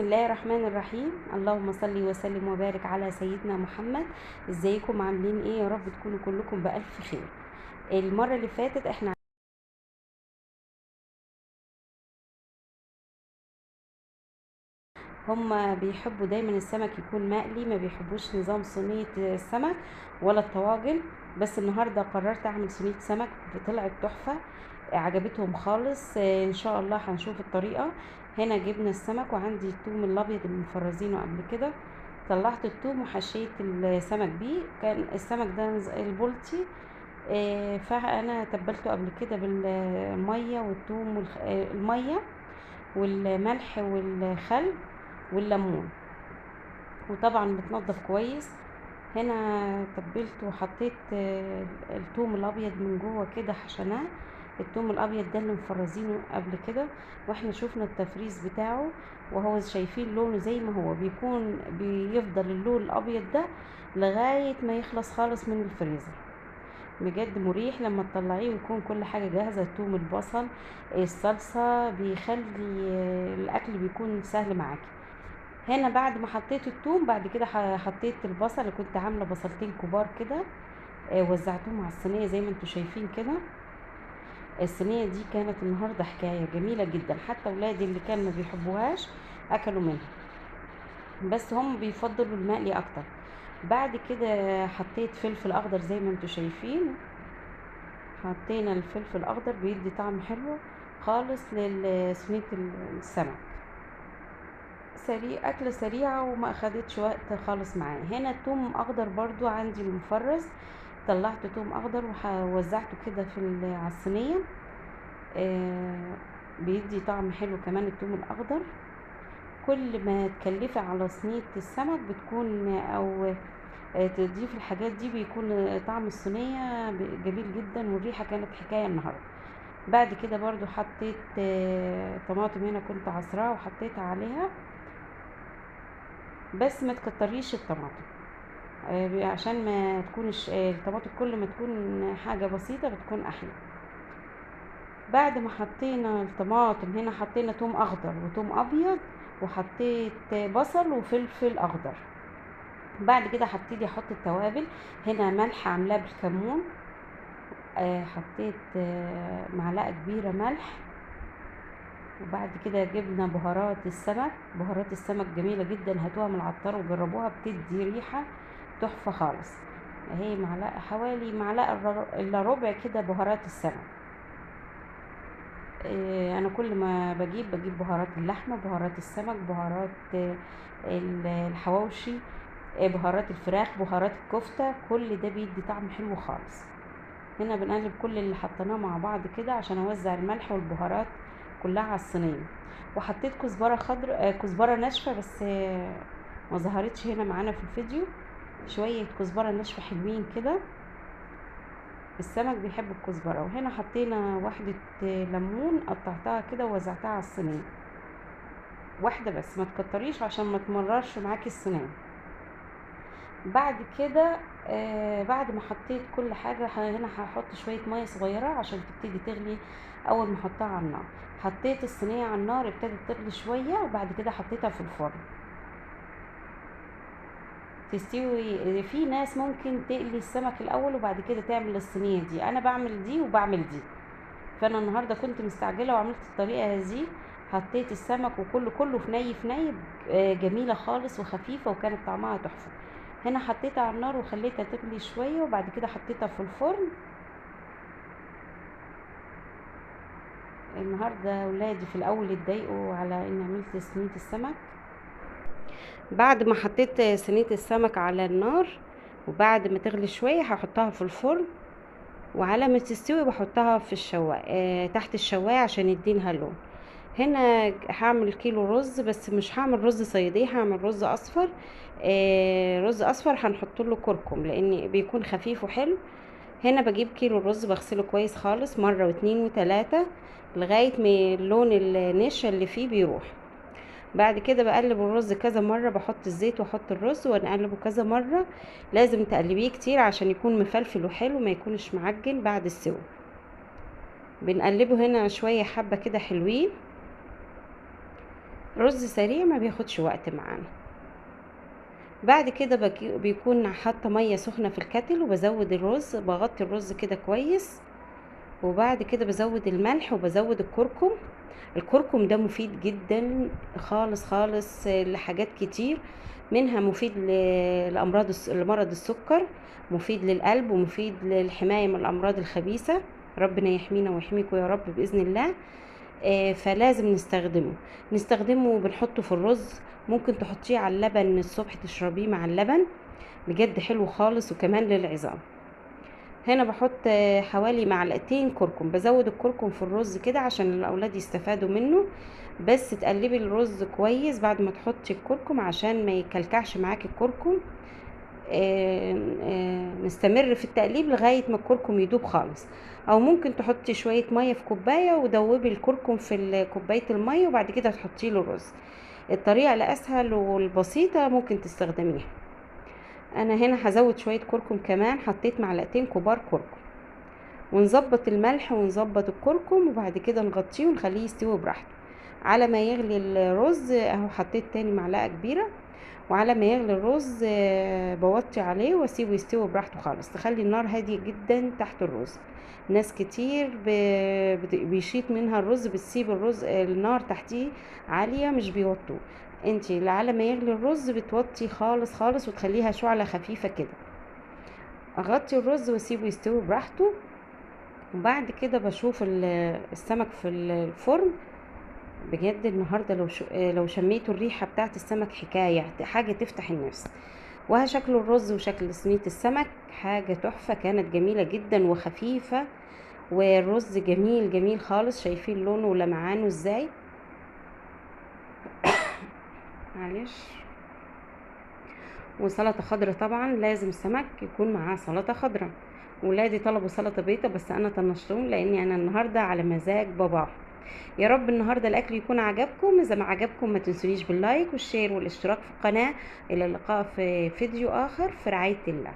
الله الرحمن الرحيم. اللهم صل وسلم وبارك على سيدنا محمد. ازيكم عاملين ايه؟ يا رب تكونوا كلكم بألف خير. المرة اللي فاتت احنا هما بيحبوا دايما السمك يكون مقلي، ما بيحبوش نظام صينية السمك ولا الطواجن، بس النهاردة قررت اعمل صينية سمك طلعت تحفة، عجبتهم خالص. ان شاء الله هنشوف الطريقة. هنا جبنا السمك وعندي الثوم الابيض اللي مفرزينه قبل كده، طلعت الثوم وحشيت السمك بيه. كان السمك ده البلطي، فانا تبلته قبل كده بالمية والثوم المية والملح والخل والليمون، وطبعا متنضف كويس. هنا تبلته وحطيت الثوم الابيض من جوه كده حشناه. الثوم الابيض ده اللي مفرزينه قبل كده، واحنا شفنا التفريز بتاعه وهو شايفين لونه زي ما هو بيكون، بيفضل اللون الابيض ده لغاية ما يخلص خالص من الفريزر. بجد مريح لما تطلعيه ويكون كل حاجة جاهزة، الثوم البصل الصلصه، بيخلي الاكل بيكون سهل معاكي. هنا بعد ما حطيت الثوم بعد كده حطيت البصل، اللي كنت عامله بصلتين كبار كده، وزعتهم على الصينية زي ما انتم شايفين كده. الصينية دي كانت النهارده حكاية جميلة جدا، حتى اولادي اللي كانوا ما بيحبوهاش اكلوا منها، بس هم بيفضلوا المقلي اكتر. بعد كده حطيت فلفل اخضر زي ما انتم شايفين، حطينا الفلفل الاخضر بيدي طعم حلو خالص لصينيه السمك. سريع، اكله سريعة وما اخدتش وقت خالص معايا. هنا توم اخضر برضو عندي المفرز، طلعت توم اخضر ووزعته كده في على الصينية، بيدي طعم حلو كمان التوم الاخضر. كل ما تكلفي على صينية السمك بتكون او تضيف الحاجات دي بيكون طعم الصينية جميل جدا، والريحه كانت حكاية النهارده. بعد كده برضو حطيت طماطم هنا كنت عصراها وحطيتها عليها، بس ما تكتريش الطماطم عشان ما تكونش الطماطم، كل ما تكون حاجة بسيطة بتكون احلى. بعد ما حطينا الطماطم هنا حطينا توم اخضر وتوم ابيض، وحطيت بصل وفلفل اخضر. بعد كده هبتدي احط التوابل. هنا ملح عاملاه بالكمون، حطيت معلقه كبيرة ملح. وبعد كده جبنا بهارات السمك، بهارات السمك جميلة جدا، هاتوها من العطار وجربوها، بتدي ريحه تحفة خالص. اهي معلقه، حوالي معلقه الا ربع كده بهارات السمك. انا كل ما بجيب بهارات اللحمة، بهارات السمك، بهارات الحواوشي، بهارات الفراخ، بهارات الكفتة، كل ده بيدي طعم حلو خالص. هنا بنقلب كل اللي حطيناه مع بعض كده عشان اوزع الملح والبهارات كلها على الصينية. وحطيت كزبره خضر، كزبره ناشفة بس ما ظهرتش هنا معانا في الفيديو، شوية كزبره ناشفة حلوين كده، السمك بيحب الكزبره. وهنا حطينا واحدة ليمون قطعتها كده ووزعتها على الصينية، واحدة بس ما تكتريش عشان ما تمررش معاكي الصينية. بعد كده بعد ما حطيت كل حاجة هنا هحط شوية مية صغيرة عشان تبتدي تغلي. اول ما احطها على النار، حطيت الصينية على النار ابتدت تغلي شوية، وبعد كده حطيتها في الفرن تستوي. في ناس ممكن تقلي السمك الاول وبعد كده تعمل الصينية دي، انا بعمل دي وبعمل دي، فانا النهارده كنت مستعجلة وعملت الطريقة دي. حطيت السمك وكله كله في ني في ني، جميلة خالص وخفيفة وكانت طعمها تحفة. هنا حطيتها على النار وخليتها تغلي شوية، وبعد كده حطيتها في الفرن. النهارده اولادي في الاول اتضايقوا على اني عملت صينية السمك. بعد ما حطيت صينية السمك على النار وبعد ما تغلي شوية هحطها في الفرن، وعلى ما تستوي بحطها في الشوايه، تحت الشوايه عشان يدينها لون. هنا هعمل كيلو رز، بس مش هعمل رز صياديه، هعمل رز اصفر. رز اصفر هنحط له كركم لان بيكون خفيف وحلو. هنا بجيب كيلو الرز بغسله كويس خالص مرة واتنين وتلاتة لغاية ما اللون النشا اللي فيه بيروح. بعد كده بقلب الرز كذا مرة، بحط الزيت واحط الرز ونقلبه كذا مرة. لازم تقلبيه كتير عشان يكون مفلفل وحلو، ما يكونش معجن بعد السوا. بنقلبه هنا شوية حبه كده حلوين. رز سريع ما بياخدش وقت معانا. بعد كده بيكون حاطه مية سخنة في الكتل، وبزود الرز، بغطي الرز كده كويس، وبعد كده بزود الملح وبزود الكركم. الكركم ده مفيد جدا خالص خالص لحاجات كتير، منها مفيد لمرض السكر، مفيد للقلب، ومفيد للحماية من الأمراض الخبيثة. ربنا يحمينا ويحميكم يا رب بإذن الله. فلازم نستخدمه وبنحطه في الرز، ممكن تحطيه على اللبن الصبح تشربيه مع اللبن، بجد حلو خالص، وكمان للعظام. هنا بحط حوالي معلقتين كركم، بزود الكركم في الرز كده عشان الاولاد يستفادوا منه. بس تقلبي الرز كويس بعد ما تحطي الكركم عشان ما يكلكعش معاكي الكركم. نستمر في التقليب لغاية ما الكركم يدوب خالص، او ممكن تحطي شوية مية في كوباية ودوبي الكركم في كوباية المية وبعد كده تحطي له الرز. الطريقة الاسهل والبسيطة ممكن تستخدميها. انا هنا هزود شوية كركم كمان، حطيت معلقتين كبار كركم، ونظبط الملح ونظبط الكركم، وبعد كده نغطيه ونخليه يستوي براحته على ما يغلي الرز. اهو حطيت تاني معلقة كبيرة، وعلى ما يغلي الرز بوطي عليه واسيبه يستوي براحته خالص. تخلي النار هادية جدا تحت الرز. ناس كتير بيشيط منها الرز، بتسيب الرز النار تحتيه عالية مش بيوطوه. انتي على ما يغلي الرز بتوطي خالص خالص وتخليها شعلة خفيفة كده. اغطي الرز واسيبه يستوي براحته، وبعد كده بشوف السمك في الفرن. بجد النهارده لو شميتوا الريحة بتاعت السمك حكاية، حاجة تفتح النفس. وها شكل الرز وشكل صينية السمك حاجة تحفة، كانت جميلة جدا وخفيفة، والرز جميل جميل خالص. شايفين لونه ولمعانه ازاي؟ معلش. وسلطة خضراء طبعا، لازم السمك يكون معاه سلطة خضراء. ولادي طلبوا سلطة بيضة بس انا طنشتهم لاني انا النهارده على مزاج بابا. يا رب النهارده الاكل يكون عجبكم. اذا ما عجبكم ما تنسونيش بال like وال share والاشتراك في القناة. الى اللقاء في فيديو اخر، في رعاية الله.